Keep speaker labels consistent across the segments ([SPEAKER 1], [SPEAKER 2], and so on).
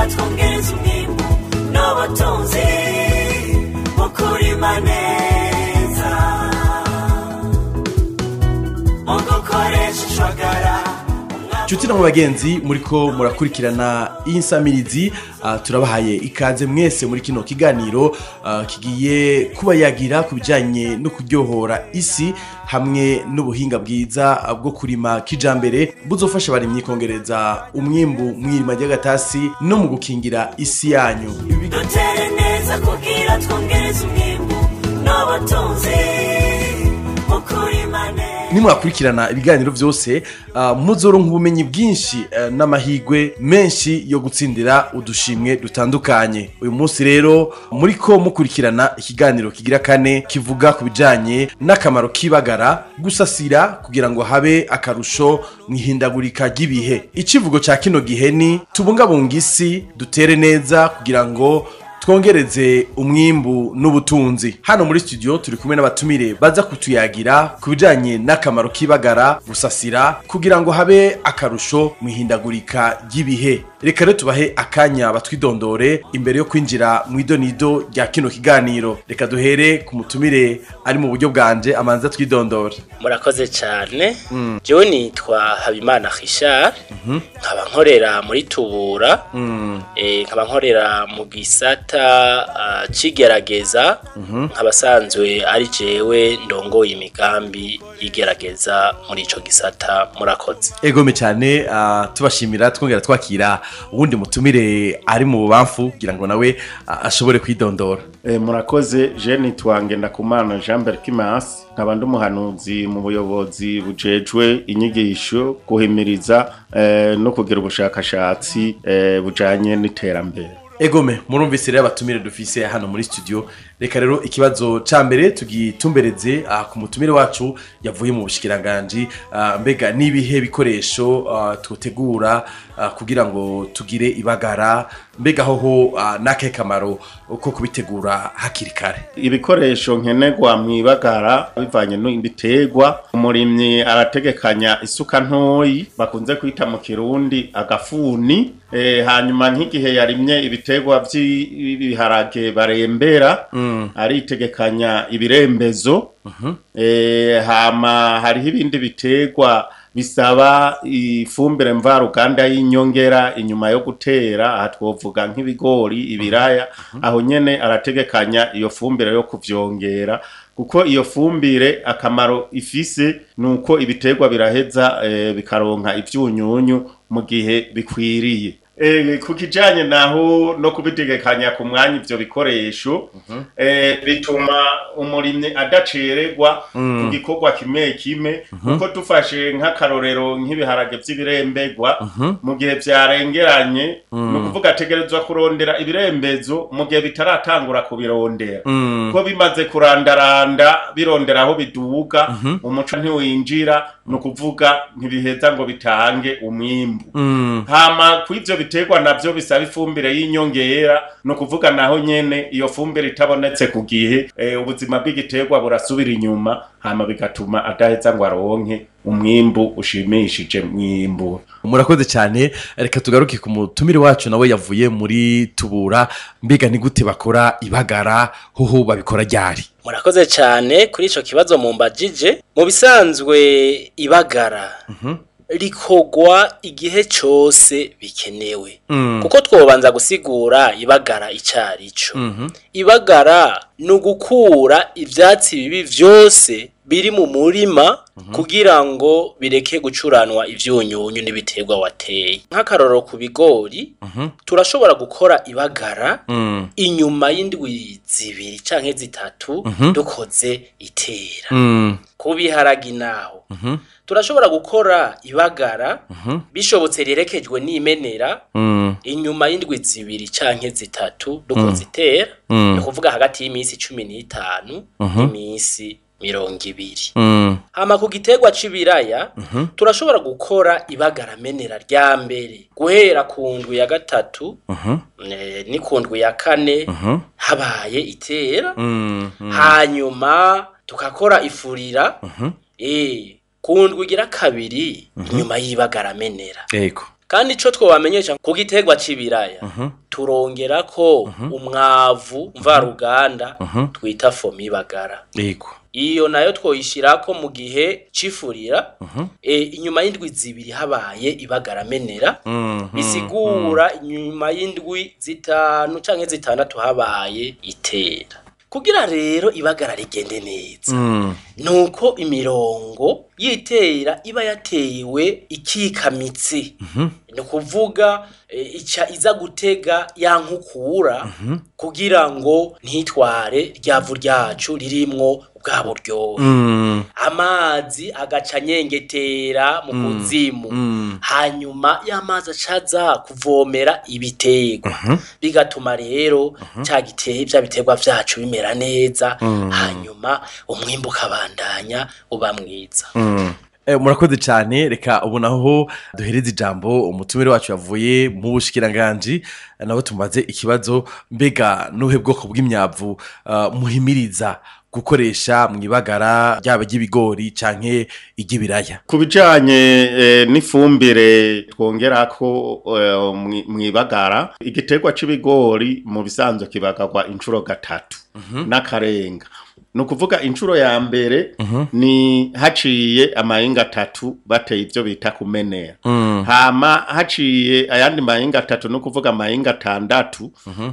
[SPEAKER 1] Kugira twongereze umwimbu n'ubutunzi mu kurima neza, mu gukoresha ishwagara.
[SPEAKER 2] Nshuti na mu bagenzi muriko murakurikirana insamirizi, turabahaye ikaze mwese muri kino kiganiro kigiye kuba yagira ku bijanye no kuryohora isi hamwe n'ubuhinga bwiza bwo kurima kijambere buzofasha abarimyi kongereza umwimbu mw'irima ry'agatasi no mu gukingira isi yanyu.
[SPEAKER 1] Dutere neza kugira twongereze umwimbu n'ubutunzi mu kurima neza.
[SPEAKER 2] Nimwakurikirana ibiganiro vyose, muzoronka ubumenyi bwinshi n'amahigwe menshi yo gutsindira udushimwe dutandukanye. Uyu munsi rero muriko mukurikirana ikiganiro kigira kane kivuga ku bijanye n'akamaro k'ibagara gusasira kugira ngo habe akarusho mw'ihindagurika ry'ibihe. Icivugo ca kino gihe ni tubungabunga isi dutere neza kugira ngo twongereze umwimbu n'ubutunzi. Hano muri studio turi kumwe n'abatumire baza kutuyagira ku bijanye n'akamaro k'ibagara gusasira kugira ngo habe akarusho mw'ihindagurika ry'ibihe. Reka rero tubahe akanya batwidondore imbere yo kwinjira mu idonido rya kino kiganiro. Reka duhere ku mutumire ari mu buryo bwanje amanza twidondore.
[SPEAKER 3] Murakoze cyane. Jewe nitwa Habimana Richard, nkaba nkorera muri Tubura, nkaba nkorera mu gisata c'igerageza, nkaba sanzwe ari jewe ndongoye imigambi y'igerageza muri ico gisata. Murakoze.
[SPEAKER 2] Egome cyane, tubashimira twongera twakira uwundi mutumire ari mu bubamfu kugira ngo nawe ashobore kwidondora.
[SPEAKER 4] Murakoze. Je nitwa Ngendakumana Jean Berkimas, nkaba ndi umuhanuzi mu buyobozi bujejwe inyigisho, guhimiriza no kugira ubushakashatsi bujanye n'iterambere.
[SPEAKER 2] Egome, murumvise rero abatumire dufise hano muri studio. Reka rero ikibazo ca mbere tugitumbereze ku mutumire wacu yavuye mu bushikiranganji. Mbega n'ibihe bikoresho twotegura kugira ngo tugire ibagara? Mbega hoho nakahe kamaro ko kubitegura hakiri kare?
[SPEAKER 4] Ibikoresho nkenerwa mw'ibagara bivanye n'ibiterwa, umurimyi arategekanya isuka ntoyi bakunze kwita mu Kirundi agafuni. Hanyuma nk'igihe yarimye ibiterwa vy'ibiharage barembera, aritegekanya ibirembezo. Hama hariho ibindi biterwa bisaba ifumbire mvaruganda y'inyongera inyuma yo gutera, aha twovuga nk'ibigori, ibiraya. Aho nyene arategekanya iyo fumbire yo kuvyongera, kuko iyo fumbire akamaro ifise nuko ibiterwa biraheza bikaronka ivyunyunyu mu gihe bikwiriye. Ku kijanye naho no kubitegekanya ku mwanya ivyo bikoresho, bituma umurimyi adacererwa ku gikorwa kimwe kimwe, kuko dufashe nk'akarorero nk'ibiharage vy'ibiremberwa, mu gihe vyarengeranye, ni ukuvuga ategerezwa kurondera ibirembezo mu gihe bitaratangura kubirondera, ko bimaze kurandaranda birondera aho biduga, umuco ntiwinjira, ni ukuvuga ntibiheza ngo bitange umwimbu. Hama kw'ivyo biterwa navyo bisaba ifumbire y'inyongera, ni ukuvuga naho nyene iyo fumbire itabonetse ku gihe, ubuzima bw'igiterwa burasubira inyuma, hama bigatuma adaheza ngo aronke umwimbu ushimishije mwimbu.
[SPEAKER 2] Murakoze cyane. Reka tugaruke ku mutumire wacu nawe yavuye muri Tubura. Mbega ni gute bakora ibagara, hoho babikora ryari?
[SPEAKER 3] Murakoze cyane kuri ico kibazo mumbajije. Mu bisanzwe ibagara rikogwa igihe cose bikenewe, kuko twobanza gusigura ibagara icarico. Ibagara ni ugukura ivyatsi bibi vyose biri mu murima kugira ngo bireke gucuranwa ivyunyunyu n'ibiterwa wateye. Nk'akarorero ku bigori, turashobora gukora ibagara inyuma y'indwi 2 canke 3 dukoze itera. Ku biharage naho turashobora gukora ibagara bishobotse rirekejwe n'imenera inyuma y'indwi 2 canke 3 dukoze itera, ni kuvuga hagati y'iminsi 15 n'iminsi 20. Hama ku giterwa c'ibiraya, turashobora gukora ibagara menera rya mbere guhera ku ndwi ya 3 ni ku ndwi ya 4 habaye itera, hanyuma tukakora ifurira ku ndwi igira 2 inyuma y'ibagara menera.
[SPEAKER 2] Yego.
[SPEAKER 3] Kandi ico twobamenyesha ku giterwa c'ibiraya, turongera ko umwavu mvaruganda twita fomibagara.
[SPEAKER 2] Yego.
[SPEAKER 3] Iyo nayo twoyishirako mu gihe c'ifurira, inyuma y'indwi 2 habaye ibagara menera, bisigura inyuma y'indwi 5 canke 6 habaye itera. Kugira rero ibagara rigende neza, nuko imirongo yitera iba yatewe ikikamitsi, ni kuvuga ica iza gutega ya nkukura kugira ngo ntitware ryavu ryacu ririmwo bwa buryohe. Amazi agaca anyengetera mu kuzimu, hanyuma y'amazi acaza kuvomera ibiterwa, bigatuma rero ca giteye vya biterwa vyacu bimera neza, hanyuma umwimbu ukabandanya uba mwiza.
[SPEAKER 2] Murakoze cyane. Reka ubu naho duhereze ijambo umutumire wacu yavuye mu bushikiranganji, nawe tumaze ikibazo: mbega nuhe bwoko bw'imyavu muhimiriza gukoresha mwibagara, ryaba ry'ibigori canke iry'ibiraya?
[SPEAKER 4] Ku bijanye n'ifumbire twongerako mwibagara, igiterwa c'ibigori mu bisanzwe kibagarwa inshuro 3 n'akarenga. Ni ukuvuga inshuro ya mbere ni haciye amahinga 3 bateye, ivyo bita kumenera. Hama haciye ayandi mahinga 3, no kuvuga amahinga 6,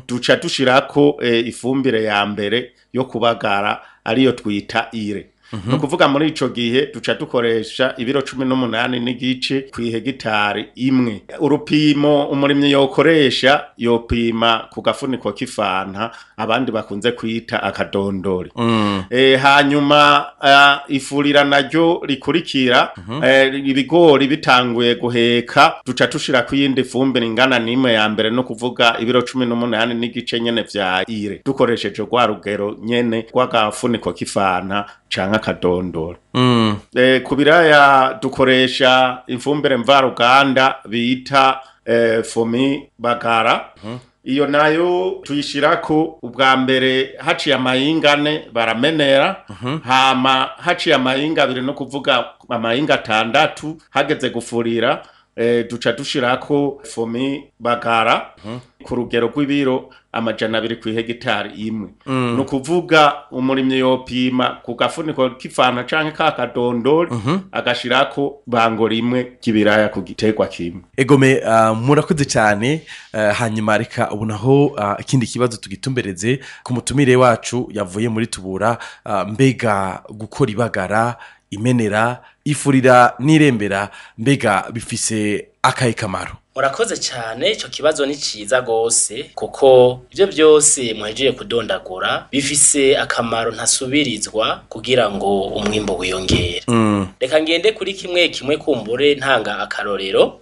[SPEAKER 4] duca dushirako ifumbire ya mbere yo kubagara, ariyo twita ire. Ni ukuvuga muri ico gihe duca dukoresha ibiro 18.5 kw'ihegitari imwe. Urupimo umurimyi yokoresha, yopima ku gafuniko k'ifanta, abandi bakunze kwita akadondori. Hanyuma ifurira naryo rikurikira, ibigori bitanguye guheka, duca dushira ku yindi fumbire ingana n'imwe ya mbere, no kuvuga ibiro 18.5 nyene vya ire, dukoresheje rwa rugero nyene rw'agafuniko k'ifanta canke akadondora. Ku biraya dukoresha ifumbire mvaruganda bita fomi bagara. Iyo nayo tuyishirako ubwa mbere haciye amahinga 4 baramenera, hama haciye amahinga 2, no kuvuga amahinga 6 hageze gufurira, duca dushirako fomi bagara ku rugero rw'ibiro 200 kw'ihegitari imwe. Ni ukuvuga umurimyi yopima ku gafuniko k'ifanta canke ka kadondori, agashirako bango rimwe ry'ibiraya ku giterwa kimwe.
[SPEAKER 2] Egome, murakoze cyane. Hanyuma reka ubu naho ikindi kibazo tugitumbereze ku mutumire wacu yavuye muri Tubura: mbega gukora ibagara, imenera, ifurira n'irembera, mbega bifise akahe kamaro?
[SPEAKER 3] Murakoze cyane, ico kibazo ni ciza gose, kuko ivyo byose muhejeje kudondagura bifise akamaro ntasubirizwa kugira ngo umwimbo wiyongere. Reka ngende kuri kimwe kimwe, kumbure ntanga akarorero.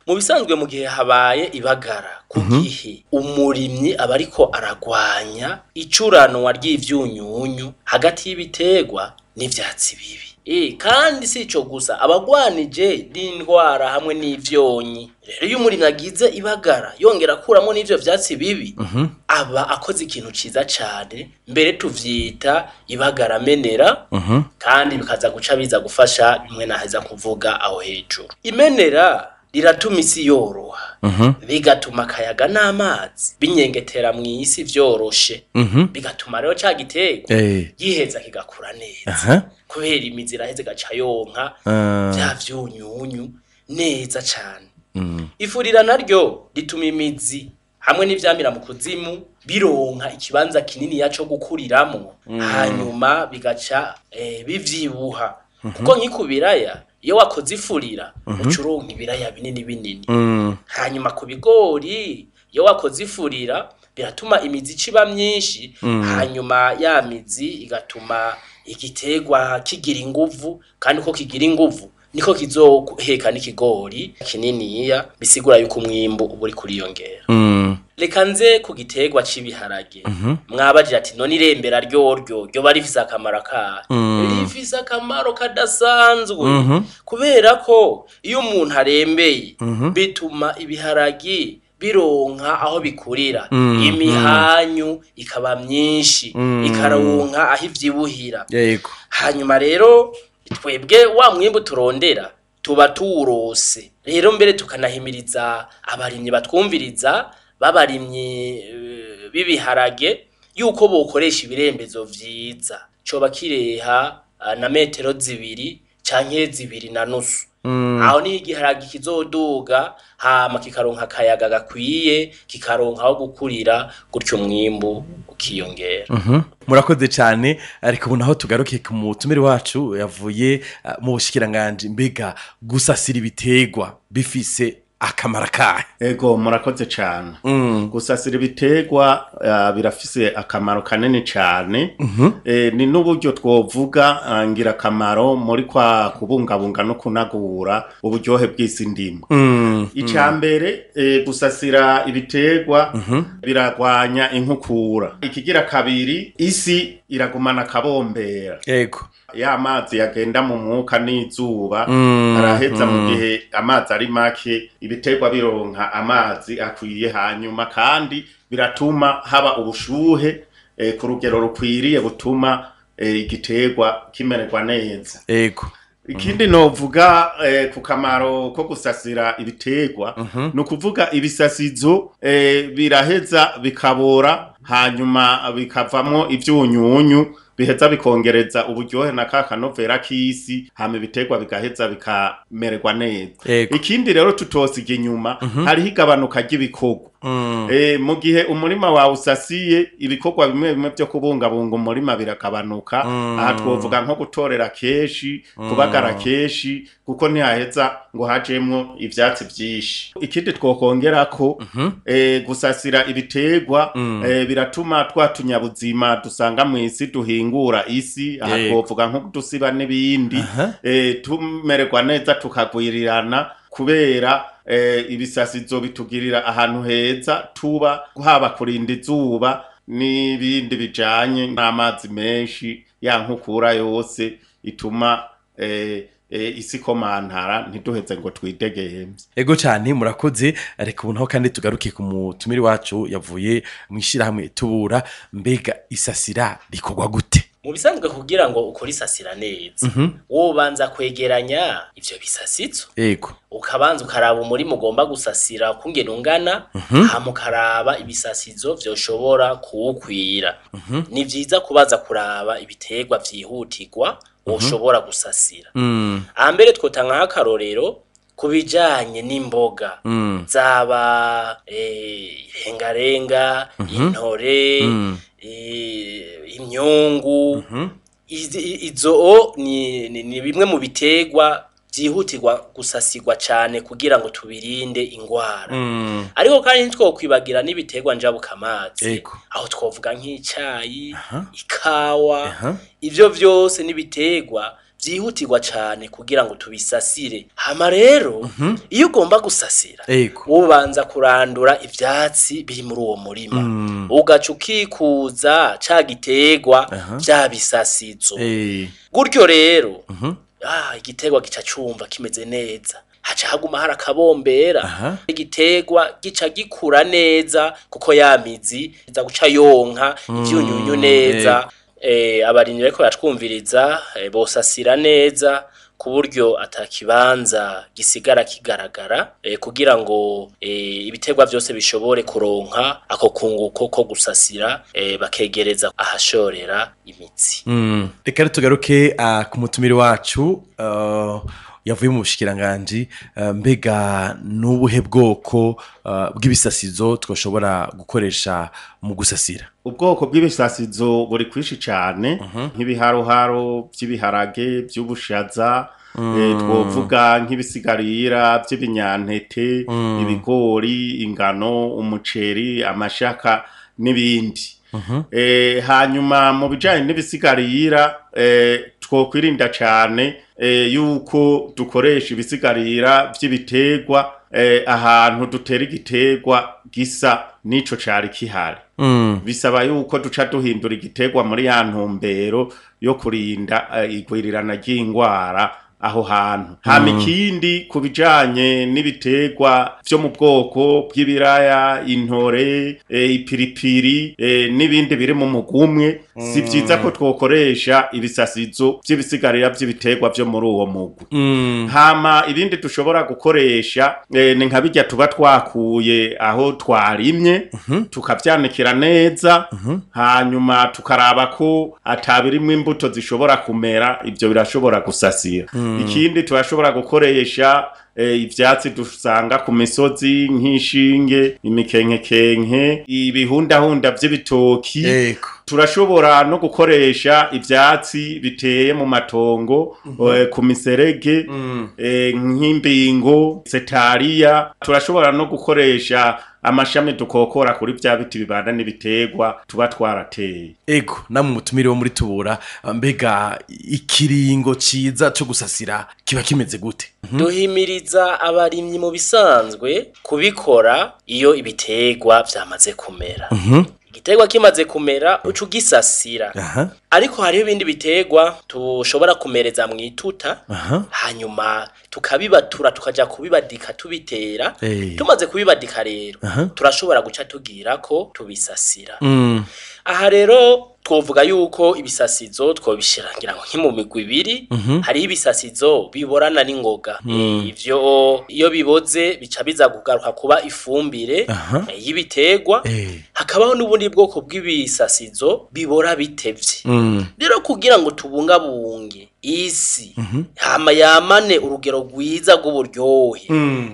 [SPEAKER 3] Mu bisanzwe, mu gihe habaye ibagara ku gihe, umurimyi aba ariko aragwanya icuranwa ry'ivyunyunyu hagati y'ibiterwa n'ivyatsi bibi. Kandi si ico gusa, abagwanije n'indwara hamwe n'ivyonyi. Rero iyo umurimyi agize ibagara yongera akuramo n'ivyo vyatsi bibi, aba akoze ikintu ciza cane, mbere tuvyita ibagara menera, kandi bikaza guca biza gufasha bimwe naheza kuvuga aho hejuru. Imenera riratuma isi yoroha, bigatuma akayaga n'amazi binyengetera mw'isi vyoroshe, bigatuma rero ca giterwa giheza kigakura neza, kubera imizi iraheze igaca yonka vya vyunyunyu neza cane. Ifurira naryo rituma imizi hamwe n'ivyamira mu kuzimu bironka ikibanza kinini co gukuriramwo, hanyuma bigaca bivyibuha, kuko nk'ikubiraya iyo wakoze ifurira uca uronka ibiraya binini binini. Hanyuma ku bigori, iyo wakoze ifurira biratuma imizi iciba myinshi, hanyuma ya mizi igatuma igiterwa kigira inguvu, kandi uko kigira inguvu niko kizoheka n'ikigori kininiya, bisigura yuko umwimbu uba uriko uriyongera. Reka nze ku giterwa c'ibiharage. Mwabajije ati none irembera ryoryo ryoba rifise akamaro kahe? Rifise akamaro kadasanzwe, kubera ko iyo umuntu arembeye bituma ibiharagi bironka aho bikurira, imihanyu ikaba myinshi, ikaronka aho ivyibuhira. Hanyuma rero twebwe wa mwimbu turondera tuba tuwurose. Rero mbere tukanahimiriza abarimyi batwumviriza b'abarimyi b'ibiharage yuko bokoresha ibirembezo vyiza, coba kireha na metero 2 canke 2.5. Aho niho igiharage kizoduga hama kikaronka akayaga gakwiye, kikaronka aho gukurira, gutyo umwimbu ukiyongera.
[SPEAKER 2] Murakoze cyane. Ariko ubu naho tugaruke ku mutumire wacu yavuye mu bushikiranganji. Mbega gusasira ibiterwa bifise akamaro kahe?
[SPEAKER 4] Ego, murakoze cyane. Gusasira ibiterwa birafise akamaro kanini cyane. Ni n'uburyo twovuga ngirakamaro muri kwa kubungabunga no kunagura uburyohe bw'isi ndimwa. Icya mbere, gusasira ibiterwa biragwanya inkukura. Ikigira kabiri, isi iragumana akabombera. Ya mazi yagenda mu mwuka n'izuba araheza mu gihe amazi ari make, ibiterwa bironka amazi akwiye. Hanyuma kandi biratuma haba ubushuhe ku rugero rukwiriye butuma igiterwa kimererwa neza. Ikindi novuga ku kamaro ko gusasira ibiterwa, ni ukuvuga ibisasizo biraheza bikabora, hanyuma bikavamwo ivyunyunyu biheza bikongereza uburyohe na ka kanovera k'isi, hama ibiterwa bigaheza bikamererwa neza. Ikindi rero tutosiga inyuma, hariho igabanuka ry'ibikorwa. Mu gihe umurima wawe usasiye, ibikorwa bimwe bimwe byo kubungabunga umurima biragabanuka. Aha twovuga nko gutorera kenshi, kubagara kenshi, kuko ntihaheza ngo hajemwo ivyatsi vyinshi. Ikindi twokongerako, gusasira ibiterwa biratuma twa tunyabuzima dusanga mw'isi duhingura isi, aha twovuga nko dusiba n'ibindi, tumererwa neza tukagwirirana, kubera ibisasizo bitugirira ahantu heza tuba, haba kurinda izuba n'ibindi bijanye n'amazi menshi, ya nkukura yose ituma isi komantara, ntiduheze ngo twidegembye.
[SPEAKER 2] Ego cyane, murakoze. Ariko ubu naho kandi tugaruke ku mutumire wacu yavuye mu ishyirahamwe Tubura. Mbega isasira rikorwa gute?
[SPEAKER 3] Mu bisanzwe, kugira ngo ukore isasira neza, wobanza kwegeranya ivyo bisasizo, ukabanza ukaraba umurima ugomba gusasira kungena ungana, hama ukaraba ibisasizo vyoshobora kuwukwira. Ni vyiza kubaza kuraba ibiterwa vyihutirwa woshobora gusasira. Ahambere twotanga nk'akarorero ku bijanye n'imboga, zaba irengarenga, intore, imyungu. Izo ni bimwe mu biterwa byihutirwa gusasigwa cyane kugira ngo tubirinde ingwara. Ariko kandi ntitwokwibagira n'ibiterwa njabukamazi, aho twovuga nk'icayi, ikawa. Ivyo vyose n'ibiterwa byihutirwa cyane kugira ngo tubisasire. Hama rero iyo ugomba gusasira, ubanza kurandura ivyatsi biri muri uwo murima, ugaca ukikuza ca giterwa vya bisasizo. Gutyo rero igiterwa gica cumva kimeze neza, haca haguma hari akabombera. Igiterwa gica gikura neza kuko ya mizi iza guca yonka ivyunyunyu neza. Abarimyi bariko baratwumviriza, bosasira neza ku buryo atakibanza gisigara kigaragara, kugira ngo ibiterwa vyose bishobore kuronka ako kunguko ko gusasira, bakegereza ahashorera imitsi.
[SPEAKER 2] Reka rero tugaruke ku mutumire wacu yavuye mu bushikiranganji. Mbega n'ubuhe bwoko bw'ibisasizo twoshobora gukoresha mu gusasira?
[SPEAKER 4] Ubwoko bw'ibisasizo buri kwinshi cyane, nk'ibiharoharo by'ibiharage, by'ubushaza, twovuga nk'ibisigarira by'ibinyantete, ibigori, ingano, umuceri, amashaka n'ibindi. Hanyuma mu bijanye n'ibisigarira, twokwirinda cyane yuko dukoresha ibisigarira by'ibiterwa ahantu dutera igiterwa gisa n'ico cari kihari. Bisaba yuko duca duhindura igiterwa muri ya ntumbero yo kurinda igwirirana ry'ingwara. aho hantu. Hama ikindi ku bijanye n'ibiterwa vyo mu bwoko bw'ibiraya, intore, ipiripiri, n'ibindi biri mu mugumwe, si vyiza ko twokoresha ibisasizo vy'ibisigarira vy'ibiterwa vyo muri uwo mugwi. Hama ibindi dushobora gukoresha ni nka bijya tuba twakuye aho twarimye, tukavyanikira neza, hanyuma tukaraba ko atabirimwo imbuto zishobora kumera, ivyo birashobora gusasira. Ikindi turashobora gukoresha ivyatsi dusanga ku misozi nk'inshinge, imikenkekenke, ibihundahunda vy'ibitoki. Turashobora no gukoresha ivyatsi biteye mu matongo, ku miserege, nk'imbingo, setariya. Turashobora no gukoresha amashami dukokora kuri vya biti bibana n'ibiterwa tuba twarateye.
[SPEAKER 2] Ego, namwe mutumire wo muri Tubura, mbega ikiringo ciza co gusasira kiba kimeze gute?
[SPEAKER 3] Duhimiriza abarimyi mu bisanzwe kubikora iyo ibiterwa vyamaze kumera. Igiterwa kimaze kumera uca ugisasira. Ariko hariho ibindi biterwa tushobora kumereza mu ituta, hanyuma tukabibatura tukaja kubibadika tubitera. Tumaze kubibadika rero turashobora guca tugira ko tubisasira. Aha rero twovuga yuko ibisasizo twobishira ngira ngo nki mu migwi ibiri. Hariho ibisasizo biborana n'ingoga. Ivyo iyo biboze bica biza kugaruka kuba ifumbire y'ibiterwa. Hakabaho n'ubundi bwoko bw'ibisasizo bibora bitevye. Rero kugira ngo tubungabunge isi hama yamane urugero rwiza rw'uburyohe,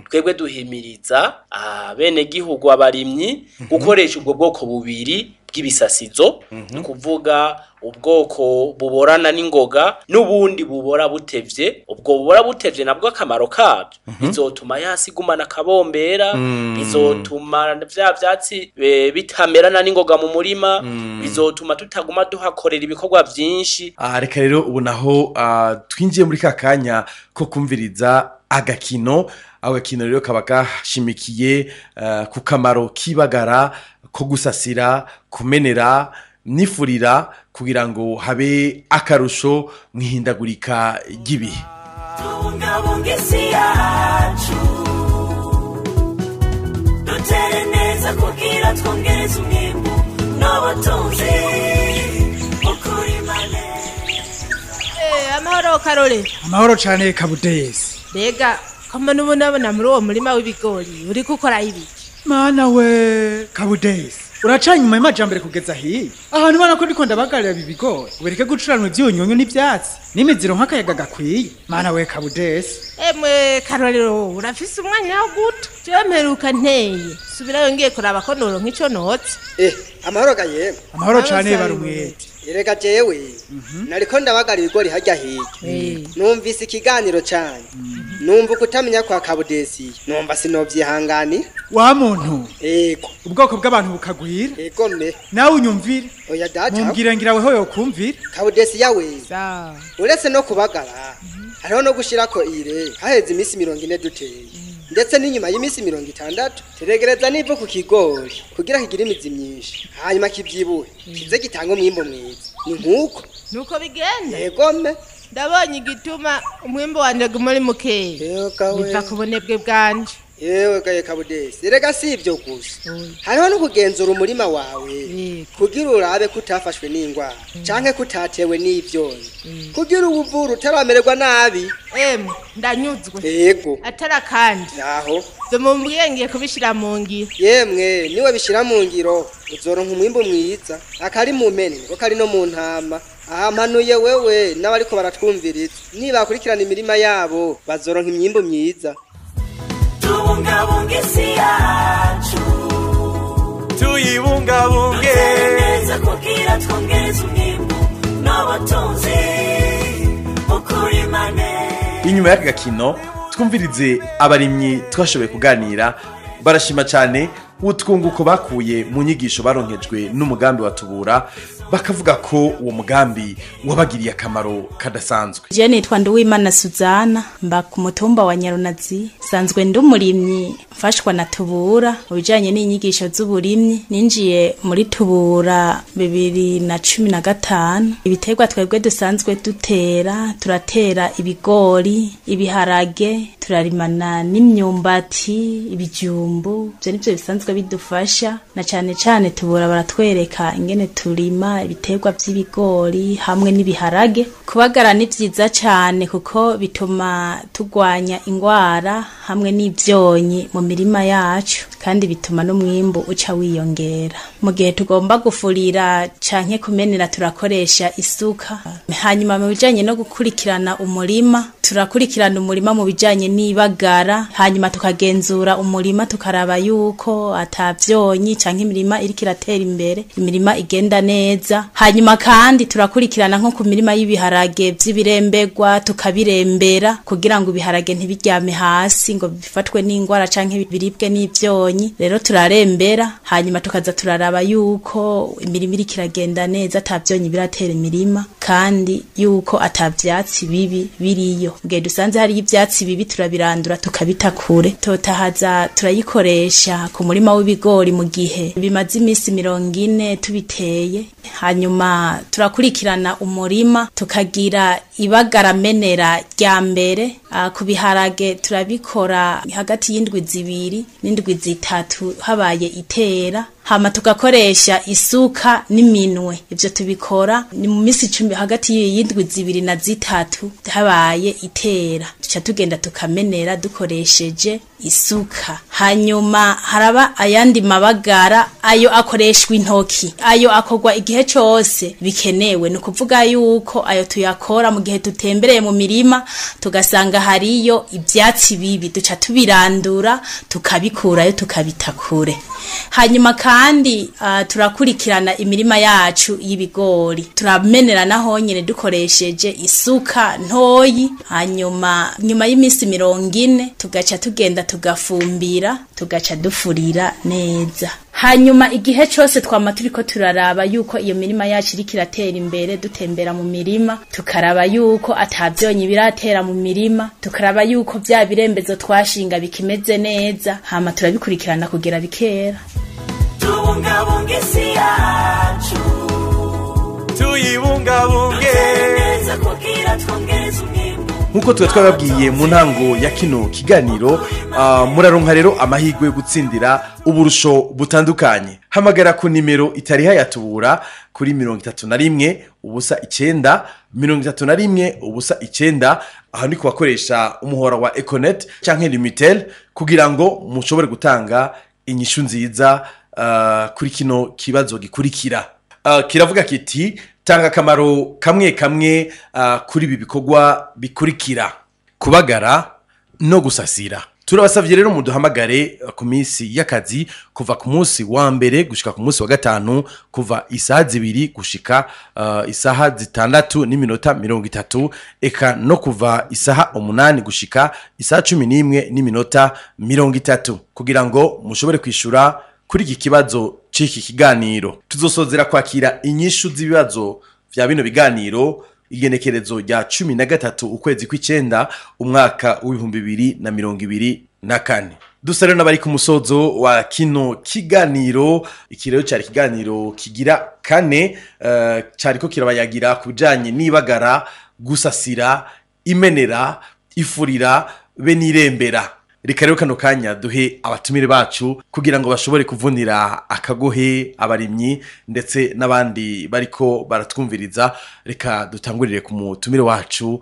[SPEAKER 3] twebwe duhimiriza abenegihugu abarimyi gukoresha ubwo bwoko bubiri bw'ibisasizo, ni kuvuga ubwoko buborana n'ingoga n'ubundi bubora butevye. Ubwo bubora butevye nabwo akamaro kabyo bizotuma yasi igumana akabombera, bizotuma vya vyatsi bitamerana n'ingoga mu murima, bizotuma tutaguma duhakorera ibikorwa vyinshi.
[SPEAKER 2] Reka rero ubu naho twinjiye muri ka kanya ko kumviriza agakino. Ako gakino rero kaba gashimikiye ku kamaro k'ibagara ko gusasira, kumenera n'ifurira kugira ngo habe akarusho mwihindagurika ry'ibihe.
[SPEAKER 1] Tubungabunga isi yacu, dutere neza kugira twongereze umwimbu n'ubutunzi mu kurima neza.
[SPEAKER 5] Amahoro Karore.
[SPEAKER 6] Amahoro cane Kabudesi.
[SPEAKER 5] Mbega kama n'ubunabona muri uwo murima w'ibigori uriko ukora ibiki?
[SPEAKER 6] Mana we Kabudesi, uracanye inyuma y'amajambere kugeza hiya. Ahantu ubona ko ndiko ndabagarira ibi bigori, ubereke gucuranwa ivyunyunyu n'ivyatsi n'imiziro nk'akayaga gakwiye. Mana we Kabudesi.
[SPEAKER 5] Emwe Karorero, urafise umwanya wo guta? Jewe mperuka nteye subirayo ngiye kuraba ko noronka ico notse.
[SPEAKER 7] Amahoro ga yemwe.
[SPEAKER 6] Amahoro cane Barumwete.
[SPEAKER 7] Erega jewe nariko ndabagara ibigori harya hirya, numvise ikiganiro cane, numva kutamenya kwa Kabudesi, numva sinovyihanganira.
[SPEAKER 6] Wa muntu,
[SPEAKER 7] ego
[SPEAKER 6] ubwoko bw'abantu bukagwira.
[SPEAKER 7] Ego me
[SPEAKER 6] nawe unyumvire.
[SPEAKER 7] Oya data,
[SPEAKER 6] mumbwire ngira weho yokumvira.
[SPEAKER 7] Kabudesi yawe uretse no kubagara hariho no gushirako ire haheze iminsi 40 duteye, ndetse n'inyuma y'iminsi 60 teregereza n'ivu ku kigori kugira kigire imizi myinshi, hanyuma kivyibuhe kize gitanga umwimbo mwiza. Ni nkuko
[SPEAKER 5] nuko bigenda.
[SPEAKER 7] Ego me
[SPEAKER 5] ndabonye igituma umwimbo wanje guma ari mukeya, biva ku bunebwe bwanje.
[SPEAKER 7] Yewe gaye Kabudesi, erega si ivyo gusa, hariho no kugenzura umurima wawe kugira urabe ko utafashwe n'ingwara canke ko utatewe n'ivyonyi, kugira ubuvura utaramererwa nabi.
[SPEAKER 5] Emwe ndanyuzwe.
[SPEAKER 7] Yego
[SPEAKER 5] atara kandi
[SPEAKER 7] naho
[SPEAKER 5] vyo mumbwiye ngiye kubishira mu ngiro.
[SPEAKER 7] Yemwe niwe bishira mu ngiro uzoronka umwimbu mwiza. Akari mu mpene niko kari no mu ntama. Aha mpanuye wewe n'abariko baratwumviriza, nibakurikirana imirima yabo bazoronka imyimbu myiza.
[SPEAKER 1] Tubungabunga isi yacu,
[SPEAKER 8] tuyibungabunge,
[SPEAKER 1] dutere neza kugira twongereze umwimbu n'ubutunzi mu kurima neza.
[SPEAKER 2] Inyuma y'aka gakino twumvirize abarimyi twashoboye kuganira, barashima cyane utwunguko bakuye mu nyigisho baronkejwe n'umugambi wa Tubura, bakavuga ko uwo mugambi wabagiriye akamaro kadasanzwe.
[SPEAKER 9] Je nitwa Nduwimana Suzana, mba ku mutumba wa Nyarunazi, sanzwe ndi umurimyi
[SPEAKER 8] mfashwa na Tubura mu bijanye n'inyigisho z'uburimyi. Ninjiye muri Tubura 2015. Ibiterwa twebwe dusanzwe dutera, turatera ibigori, ibiharage, turarimana n'imyumbati, ibijumbu. Ivyo nivyo bisanzwe bidufasha, na cane cane Tubura baratwereka ingene turima ibiterwa vy'ibigori hamwe n'ibiharage. Kubagara ni vyiza cane kuko bituma tugwanya ingwara hamwe n'ivyonyi mu mirima yacu, kandi bituma n'umwimbu uca wiyongera. Mu gihe tugomba gufurira canke kumenera turakoresha isuka. Hanyuma mu bijanye no gukurikirana umurima, turakurikirana umurima mu bijanye n'ibagara, hanyuma tukagenzura umurima tukaraba yuko atavyonyi canke imirima iriko iratera imbere, imirima igenda neza. Hanyuma kandi turakurikirana nko ku mirima y'ibiharage vy'ibiremberwa, tukabirembera kugira ngo ibiharage ntibiryame hasi ngo bifatwe n'ingwara canke biribwe n'ivyonyi. Rero turarembera, hanyuma tukaza turaraba yuko imirima iriko iragenda neza, atavyonyi biratera imirima, kandi yuko atavyatsi bibi biriyo. Mugihe dusanze hari ivyatsi bibi turabirandura tukabita kure. Totahaza turayikoresha ku murima w'ibigori mu gihe bimaze iminsi 40 tubiteye. Hanyuma turakurikirana umurima tukagira ibagaramenera rya mbere. Ku biharage turabikora hagati y'indwi 2 n'indwi 3 habaye itera. Hama tugakoresha isuka n'iminwe. Ivyo tubikora ni mu minsi 10, hagati y'indwi 2 na 3 habaye itera, tuca tugenda tukamenera dukoresheje isuka. Hanyuma haraba ayandi mabagara, ayo akoreshwa intoki, ayo akorwa igihe cose bikenewe. Ni ukuvuga yuko ayo tuyakora mu gihe tutembereye mu mirima tugasanga hariyo ivyatsi bibi, duca tubirandura tukabikurayo tukabitakure. Hanyuma kandi turakurikirana imirima yacu y'ibigori, turamenera naho nyene dukoresheje isuka ntoyi. Hanyuma nyuma y'iminsi 40 tugaca tugenda tugafumbira, tugaca dufurira neza. Hanyuma igihe cose twama turiko turaraba yuko iyo mirima yacu iriko iratera imbere, dutembera mu mirima tukaraba yuko atavyonyi biratera mu mirima, tukaraba yuko vya birembezo twashinga bikimeze neza. Hama turabikurikirana kugera bikera.
[SPEAKER 1] Tubungabunga isi yacu,
[SPEAKER 2] tuyibungabunge
[SPEAKER 1] neza kugira twongereze umwimbu.
[SPEAKER 2] Nkuko tuba twababwiye mu ntango ya kino kiganiro, muraronka rero amahirwe yo gutsindira uburusho butandukanye. Hamagara ku nimero itariha ya Tubura kuri 31 0 9 31 0 9. Aho ni kubakoresha umuhora wa Econet canke Lumitel kugira ngo mushobore gutanga inyishu nziza kuri kino kibazo gikurikira. Kiravuga kiti: tanga akamaro kamwe kamwe kuri ibi bikorwa bikurikira: kubagara no gusasira. Turabasavye rero muduhamagare ku minsi y'akazi kuva ku munsi wa mbere gushika ku munsi wa gatanu, kuva isaha 2 gushika isaha 6:30, eka no kuva isaha 8 gushika isaha 11:30, kugira ngo mushobore kwishura kuri iki kibazo c'iki kiganiro. Tuzosozera kwakira inyishu z'ibibazo vya bino biganiro igenekerezo rya 13 ukwezi kw'icenda umwaka w'ibihumbi 2024. Dusa rero n'abari ku musozo wa kino kiganiro. Iki rero cari ikiganiro kigira kane, cariko kirabayagira ku bijanye n'ibagara, gusasira, imenera, ifurira be n'irembera. Reka rero kano kanya duhe abatumire bacu kugira ngo bashobore kuvunira akagohe abarimyi ndetse n'abandi bariko baratwumviriza. Reka dutangurire ku mutumire wacu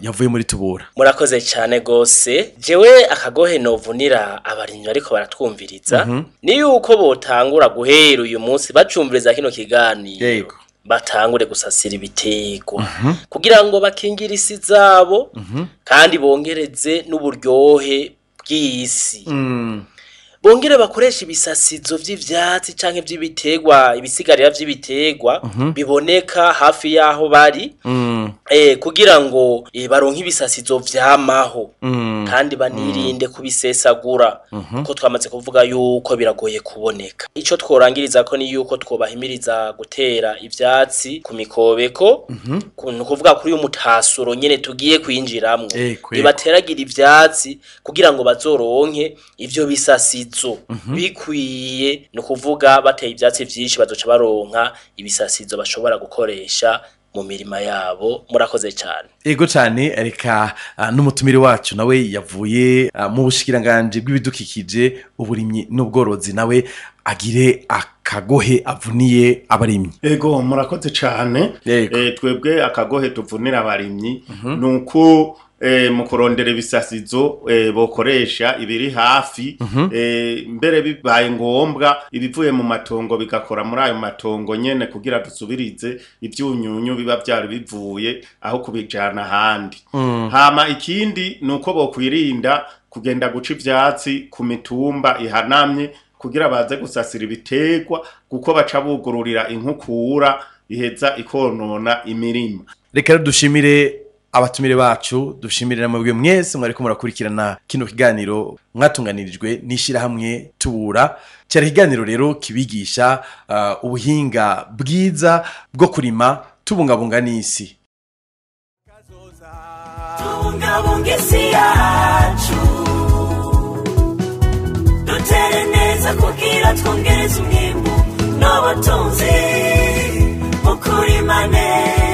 [SPEAKER 2] yavuye muri Tubura.
[SPEAKER 3] Murakoze cyane gose. Jewe akagohe novunira abarimyi bariko baratwumviriza ni yuko botangura guhera uyu munsi bacumviriza kino kiganiro.
[SPEAKER 2] Yego.
[SPEAKER 3] Batangure gusasira ibitegwa kugira ngo bakingire isi zabo, kandi bongereze n'uburyohe bw'isi. Bongere bakoresha ibisasizo vy'ivyatsi canke vy'ibiterwa, ibisigarira vy'ibiterwa biboneka hafi yaho bari, kugira ngo baronke ibisasizo vyamaho, kandi banirinde kubisesagura, kuko twamaze kuvuga yuko biragoye kuboneka. Ico tworangiriza ko ni yuko twobahimiriza gutera ivyatsi ku mikobeko, ni ukuvuga kuri uyu mutasuro nyene tugiye kwinjiramwo, nibateragira ivyatsi kugira ngo bazoronke ivyo bisasizo bikwiye. Ni ukuvuga bateye ivyatsi vyinshi bazoca baronka ibisasizo bashobora gukoresha mu mirima yabo. Murakoze cyane.
[SPEAKER 2] Ego cyane. Reka n'umutumire wacu nawe yavuye mu bushikiranganje bw'ibidukikije, uburimyi n'ubworozi, nawe agire akagohe avuniye abarimyi.
[SPEAKER 4] Ego, murakoze cyane.
[SPEAKER 2] Yego.
[SPEAKER 4] Twebwe akagohe tuvunira abarimyi nuko mu kurondera ibisasizo bokoresha ibiri hafi, mbere bibaye ngombwa ibivuye mu matongo bigakora muri ayo matongo nyene, kugira dusubirize ivyunyunyu biba vyari bivuye aho kubijana ahandi. Hama ikindi nuko bokwirinda kugenda guca ivyatsi ku mitumba ihanamye kugira baze gusasira ibiterwa, kuko baca bugururira inkukura iheza ikonona imirima.
[SPEAKER 2] Reka rero dushimire abatumire bacu, dushimire namwe mwese mwariko murakurikirana kino kiganiro mwatunganirijwe n'ishirahamwe Tubura. Cyari ikiganiro rero kibigisha ubuhinga bwiza bwo kurima tubungabunga n'isi.
[SPEAKER 1] Tubungabunga isi yacu, dutere neza kugira twongereze umwimbu n'ubutunzi mu kurima neza.